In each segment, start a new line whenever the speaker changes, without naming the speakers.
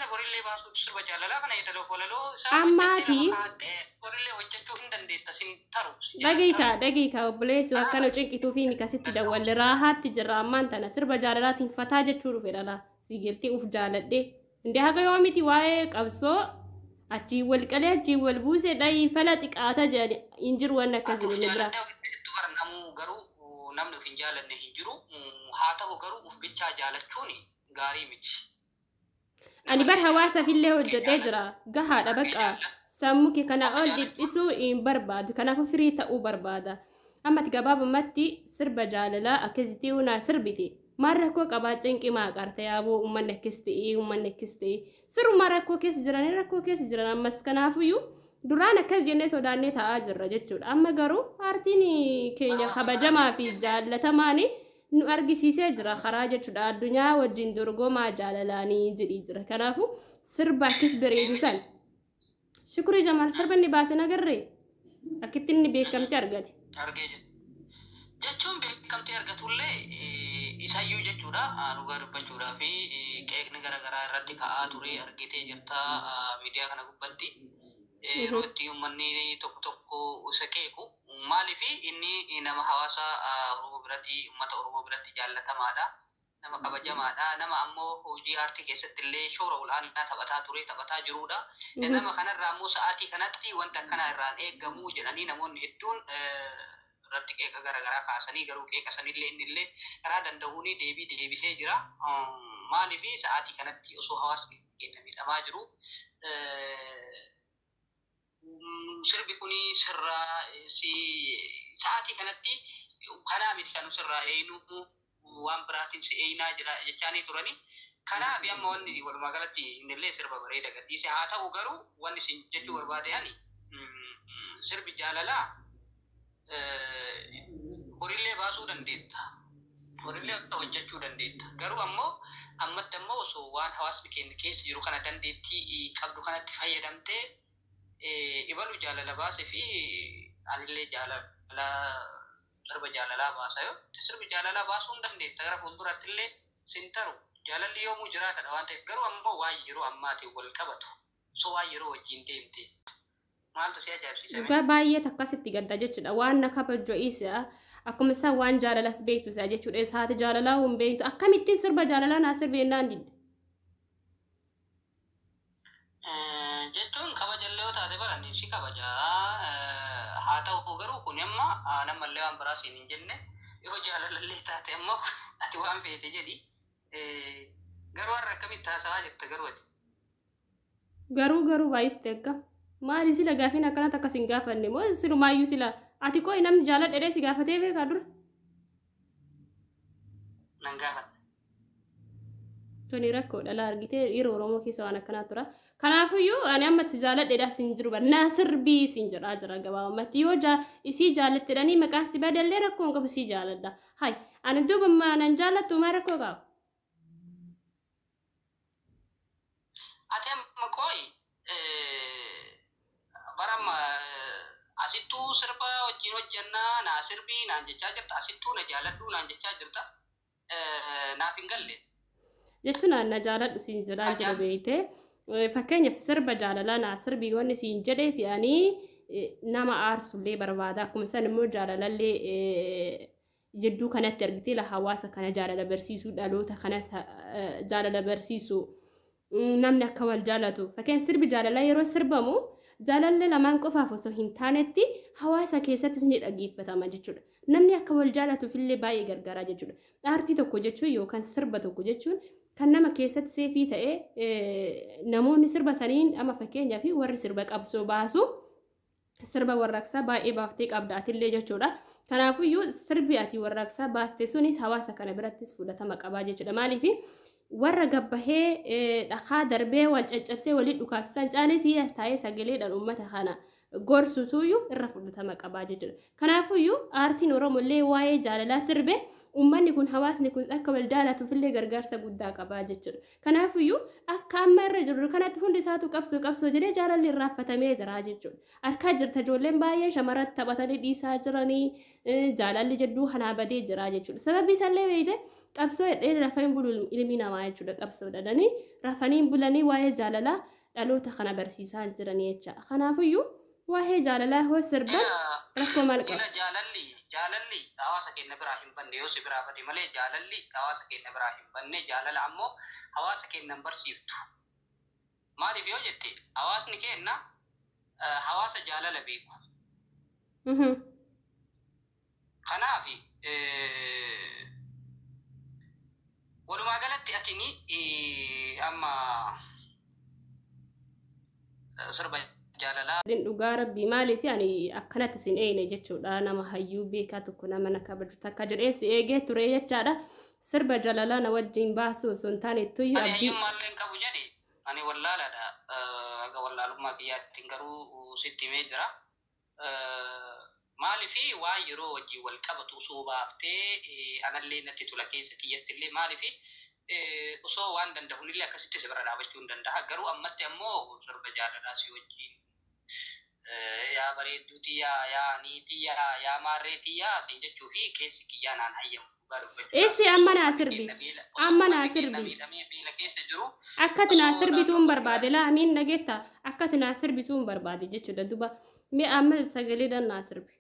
Jaalala borillee baasuu, sirba jaalalaa kana yeedaloo walaloo isaa
Ammaati.
hojjettee lafa kaa'attee borillee hojjechuu hin dandeetta, sin taru. Si jalan
Dhageeyka
taru.
Dhageeyka obboleessu, akkana cinqituu fi mikasitti dawwalle raahaatti jirra. Ammaan tana sirba jaalalaatiin fataa jechuu dhufe dhala si galtee uf jaaladhe inde haga yoomiti waa'ee qabsoo achiin wal qalee achiin wal buuse dhayii fala xiqaata jedhani hin jiru wanni akkas
Ati uf
jedhu nu bira.
Jaaladhee ofitti jettu bara namuu, garuu namni of hin jaalanne hin jiru. Haa ta'u garuu uf bichaa jaalachuun gaarii miti.
Ani bar
Namallee
hawaasaaf illee
jaaladhu, kee
hojjedhee
jaaladhu,
jira. Gahaadha
kee
baqa.
jaaladhu.
Sammuu kee kana
Of
ol
jaalachuun
dhiphisuu hin barbaadu. Kanaafuu firii ta'uu barbaada. Amma ati gabaabumatti sirba jaalalaa akkasitti naa sirbite. Maal rakkoo qabaa? Cinqii maa qarta yaaboo? Uummanni akkas ta'ee, uummanni akkas ta'ee. Siruma rakkoo keessa jiran, rakkoo keessa jiran ammas. Kanaafuyyuu duraan akkas jennee sodaannee taa'aa jirra jechuudha. Amma garuu aartiin keenya
Bara waan
kabajamaa
biraa
fi
siin jenne.
Jaalatamaan nu argisiisee jira karaa jechuudha. Addunyaa wajjin dorgomaa jaalalaanii jedhii jira. Kanaafuu sirba akkas bareedu san Shukrii Jamaal sirba inni baase nagarree akkitti inni beekamte argate.
Argee jira. Jechuun beekamtii argatullee isayyuu jechuudha. Dhugaa dubbachuudhaa fi qeeqni garaagaraa irratti ka'aa ture argitee jirta miidiyaa kana gubbatti. Yeroo itti uummanni tokko tokko isa qeequ, maaliif inni nama hawaasa Oromoo biratti, uummata Oromoo biratti jaallatamaadha. Nama kabajamaadha. Nama ammoo hojii aartii keessatti illee shoora olaanaa taphataa ture, taphataa jirudha. Nama kanarraa ammoo sa'aatii kanatti wanta akkanaa irraan eeggamu jedhanii namoonni hedduun irratti qeeqa garaagaraa kaasanii, garuu qeeqa sanillee inni illee karaa danda'uun deebii deebisee jira. Maaliif sa'aatii kanatti osoo hawaasni keenya miidhamaa jiru sirbi kuni sirraa si sa'aatii kanatti kanaa miti kan sirraa eenyu waan biraatiin si eenyaa jira jechaanii turani. Kanaaf amma wanni walumaa galatti innillee sirba bareeda gadhiise. Haa ta'u garuu wanni isin jechuu barbaade ani sirbi jaalalaa horillee baasuu dandeetta. Horillee hojjechuu dandeetta. Garuu ammoo ammatti ammoo osoo waan hawaasni keenya keessa jiru kana dandeettii qabdu kanatti fayyadamtee ibalu jaalala baase fi anillee jaalala sirba jaalalaa baasa yoo sirbi jaalalaa baasuu hin dandeetta, gara fuulduratti illee sin taru. Jaalalli yoomuu jiraatadha waan ta'eef, garuu ammoo waan yeroo ammaatiin wal qabatu so waan yeroo wajjin deemte maaltu si ajaa'ibsiisa mee?
Dhugaa baay'ee takkasitti gadda jechuudha. Waan na kabaju isa akkuma isaa waan jaalalas beektu isa jechuudha. Isaati jaalalaa hin beektu. Akkamittiin sirba jaalalaa naa sirbi jennaan didde.
Jechuun kabajallee yoo taate baran si kabaja. Haa ta'u garuu kun amma namallee waan biraa siin hin jenne, yoo jaalalallee taate ammoo ati waan feete jedhi. Garuu har'a akkamitti haasawaa jirta garuu ati?
Garuu baay'iste akka. Maali sila gaafiin akkanatti akkas hin gaafanne moo silumaayyuu sila ati qo'i namni jaaladhee si gaafatee beekaa dura?
Nan gaafanne.
Tuni rakkoo dhala argitee yeroo Oromoo keessa waan akkanaa tura. Kanaafuyyuu ani amma si jaaladheedha sin jiru bar naa sirbii sin jedhaa jira gabaabumatti. Yoo isii jaallattedhanii maqaan si badallee rakkoo hin qabu, sii jaaladha. Hay, ani duuba nan jaallattu maa rakkoo qaba?
Ati amma qo'i bara amma asittuu sirba wajjin hojjannaa naa sirbii naan jechaa jirta, asittuu na jaaladhuu naan jechaa jirta, naaf hin galle.
Jechuun an na jaaladhu siin jedhaa jira beeyte. Fakkeenyaaf sirba jaalalaa naa sirbii wanni siin jedhee fi ani nama aarsullee barbaada. Akkuma san immoo jaalalallee jidduu kanatti argitee la hawaasa kana jaalala barsiisuu, dhaloota kanas jaalala barsiisuu, namni akka wal jaalatu. Fakkeenya sirbi jaalalaa yeroo sirbamu jaalalli lamaan qofaaf osoo hin taanetti hawaasa keessattis ni dhaggeeffatama jechuudha. Namni akka wal jaalatuuf illee baay'ee gargaara jechuudha. Aartii tokko jechuun yookaan sirba tokko jechuun kan nama keessatti seefii ta'ee namoonni sirba saniin amma fakkeenyaaf warri sirba qabsoo baasu sirba warraaqsaa baay'ee baaftee qabda atillee jechuudha. Kanaafuyyuu sirbi ati warraaqsaa baaste sunis hawaasa kana birattis fudhatama qabaa jechuudha. Maaliif warra gabbahee dhakaa darbee wal caccabsee waliin dhukaasutan caalesii as taa'ee sagaleedhaan uummata kana gorsutuyyuu irra fudhatama qabaa jechuudha. Kanaafuyyuu aartiin Oromoo illee waa'ee jaalalaa sirbe uummanni kun hawaasni kun akka wal jaalatuuf illee gargaarsa guddaa qabaa jechuudha. Kanaafuyyuu akka Amma irra jirru kanatti hundi isaatu qabsoo qabsoo jedhee jaalalli irraanfatamee jira jechuudha. Harkaa jirta, ijoolleen baay'een shamarratti taphatanii dhiisaa jiranii, jaalalli jidduu kanaa badee jira jechuudha. Sababni isaallee beeyte, qabsoo hidhee rafa hin bulu ilmi namaa jechuudha. Qabsoo dhadhanii rafanii hin bulanii, waa'ee jaalalaa dhaloota kana barsiisaa jiranii jecha. Kanaafiyyuu waa'ee jaalalaa hoo sirban rakkoo maal qaba?
Ila, jaalalli hawaasa keenya biraa hin banne, yoo si biraa bade malee jaalalli hawaasa keenya biraa hin banne. Jaalala ammoo hawaasa keenya hin barsiiftu. Maaliif yoo jette, hawaasni keenya hawaasa jaalala beeku. Kanaaf walumaa galatti atini amma sirba jaalalaa
Dhugaa rabbii, maaliif ani akkanatti sin eegne jechuudha. Nama hayyuu beekaa tokko, nama na kabaju takka jedhee si eegee ture jechaadha. Sirba jaalalaa na wajjin baasuu osoo hin taane tuyyuu
Ani
abdii.
hayyummaallee hin qabu jedhe, ani wallaalaadha. Aga wallaalummaa kiyyaattiin garuu sitti himee jira. Maalifi waan yeroo wajjin wal qabatu osoo baaftee anallee natti tola keessa kiyyatti illee. Maalifi osoo waan danda'uun illee akkasitti si bira dhaabachuu hin danda'a. Garuu ammatti ammoo sirba jaalalaa si wajjin yaa bareedduu tiyyaa, yaa niitiyyaa, yaa maarree tiyyaa siin jechuu fi keessi kiyyaa naan hayyamu, dhugaa dubbachuudhaaf.
Ishi, amma naa sirbi. Amma naa sirbi.
Miidhamee beela keessa jiru.
Akkati naa sirbituun barbaade laa amiin, dhageetta, akkati naa sirbituun barbaade jechuudha duba. Mee amma sagaleedhaan naa sirbi.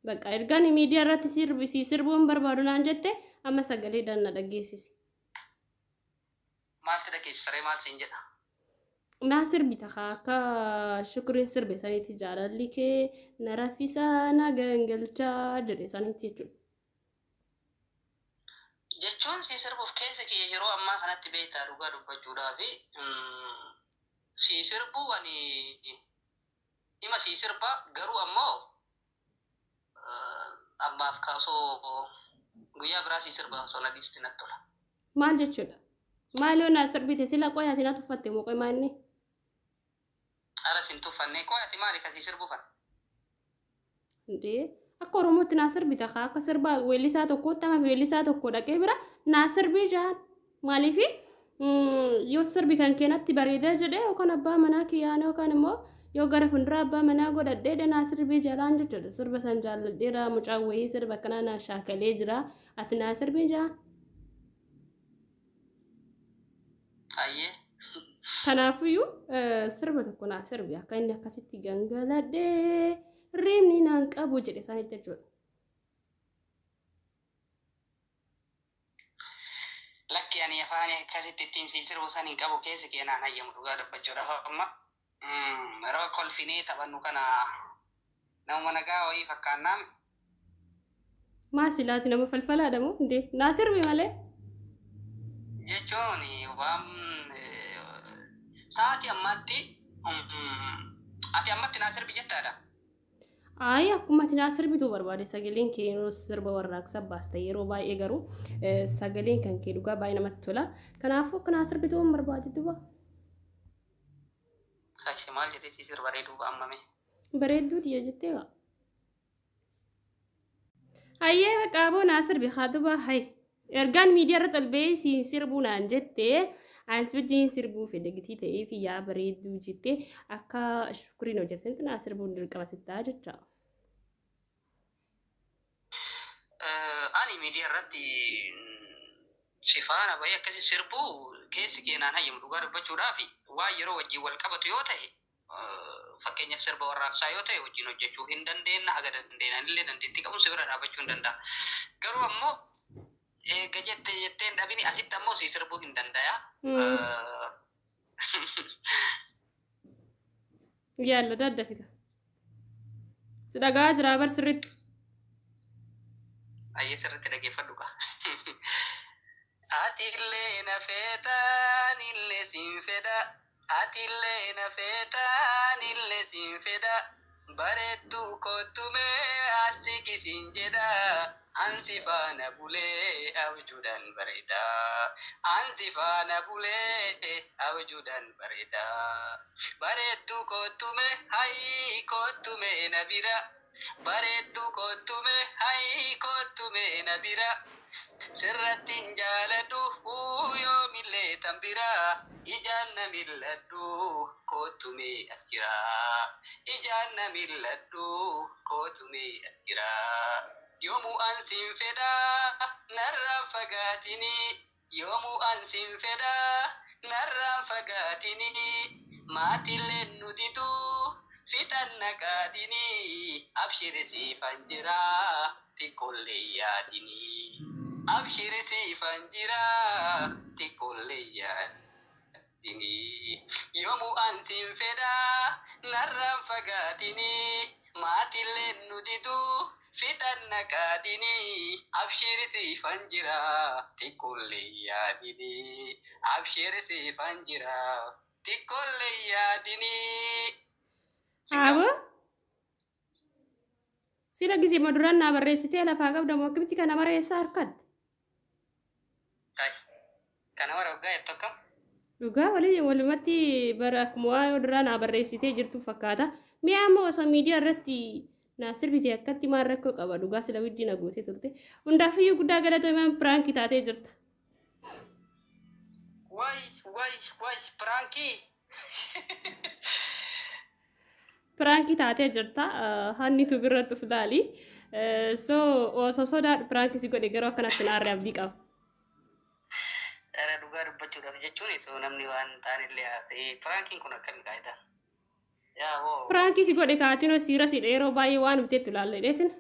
Bakka ergaan miidiyaa irratti sirbi si sirbuun barbaadu naan jette, amma sagaleedhaan na dhageessisi.
Maal si dhageessisaree, maal siin jedha?
Naa sirbita kaa, akka Shukriin sirbe sanitti, jaalalli kee na raffisaa na gangalchaa jedhe sanitti jechuudha.
Jechuun si sirbuuf keessa kiyya yeroo ammaa kanatti beektaa, dhugaa dubbachuudhaa fi si sirbuu ani hima si sirba, garuu ammoo ammaaf kaasoo guyyaa biraa si sirba, osoo na dhiisti natti tola.
Maal jechuudha? Maal yoo naa sirbite sila qoyaati na tuffatte moo qoy maanni?
Ara, sin tuffannee, qoyaati maali ka si sirbuufan?
Indee, akka Oromootti naa sirbita kaa, akka sirba weellisaa tokkootti, amma weellisaa tokko dhaqee bira naa sirbii jaan. Maaliifi yoo sirbi kan keenatti bareedaa jedhee, yookaan abbaa manaa kiyyaan, yookaan immoo yoo gara fuulduraa abbaa manaa godhadhee naa sirbii jalaan jechuudha. Sirba san jaalladheera, mucaan wayii sirba akkanaa naa shaakalee jira, ati naa sirbii jaan.
Hayyee.
Kanaafiyyuu sirba tokko naa sirbi, akka inni akkasitti gangaladhee riimni naan qabu jedhe sanitti jechuudha.
Lakki, ani afaan akkasitti ittiin si sirbu san hin qabu, keessa kee naan hayyamu, dhugaa dubbachuudhaaf amma. Yeroo kolfinee taphannu kana nama nagaa wayii fakkaannaan.
Maa silaati nama falfalaadha moo? Indee, naa sirbi malee.
Jechuun waan sa'aatii ammaatti ati ammatti naa sirbi jettaadha.
Ayi, akkuma ati naa sirbitu barbaade. Sagaleen kee yeroo sirba warraaqsa baasta yeroo baay'ee, garuu sagaleen kan kee dhugaa baay'ee namatti tola. Kanaafuu akka naa sirbitu barbaade duba.
Kashi, maal jedhee si sirba ree duuba ammame?
Bareedduu tiyya jettee waa. Hayyee, qaaboo naa sirbi haa duba hay. Ergaan miidiyaa irratti ol ba'ee siin sirbuu naan jettee, anis wajjin sirbuu fedhe gitii ta'ee fi yaa bareedduu jettee akka Shukuriin hojjetanitti naa sirbuun dirqama sittaa jecha.
Ani miidiyaa irratti si faana bahee akkasi sirbuu keessi keenaan hayyamu, dhugaa dubbachuudhaaf. Waan yeroo wajjin wal qabatu yoo ta'e, fakkeenyaaf sirba warraaqsaa yoo ta'e, wajjin hojjechuu hin dandeenya, haga dandeenyaan illee dandeettii qabuun si bira dhaabachuu hin danda'a. Garuu ammoo eega jette jetteen dhabini, asitti ammoo si sirbuu hin danda'a.
Yaalla, daddafika. Si dhagaa jira bar sirriitti.
Ayyee, sirriitti dhaggeeffadhu kaa. Atillee na feetaan illee siin fedha. Atillee na feetaan illee siin fedha. Bareedduu kottumee asii siin jedha. Ansi faana bulee abjuudhaan bareeda. Ansi faana bulee abjuudhaan bareeda. Bareedduu kottumee hayii kottumee na bira. Bareedduu kottume, hayi kottume na bira. Sirratti hin jaaladhu yoomillee tan bira. Ijaan na mil'adhu kottume as jira. Ijaan na mil'adhu kottume as jira. Yoomuu an siin fedhaa narraan fagaatini. Yoomuu an siin fedhaa narraan fagaatini. Maatilleen nu diduu fixan naqaatini. Abshiri siifan jira xiqqoollee yaadini. Abshiri siifan jira xiqqoollee yaadini. Yoomuu an siin fedhaa narraan fagaatini. Maatilleen nu diduu fixan naqaatini. Abshiri siifan jira xiqqoollee yaadini. Abshiri siifan jira xiqqoollee yaadini.
Aboo sila gisee duraan naa barreessitee lafaa qabda moo akkamitti kana barreessaa harkatte?
Kana mara waggaa jettu akkam?
Dhugaa walii walumatti bara akkuma waa duraa naa barreessitee jirtu fakkaata. Mi'a amma osoo miidiyaa irratti naa sirbite akkatti maal rakkoo qaba? Dhugaa sila wajjin na gootee turte. Hundaafiyyuu guddaa galatoomi, piraankii taatee jirta.
Way way way, piraankii!
Piraankii taatee jirta. Hannitu birratti of ilaali. So osoo sodaadhu piraankii si godhe garuu akkanatti naarree abdii qaba.
Dhala dhugaa dubbachuudhaaf jechuun osoo namni waan taanillee haasa'ee piraankiin kun akkami qaayitaa? Yaa hoo.
Piraankii si godhe kaatinoo siira si yeroo baay'ee waan biteetti ilaalle dheetin.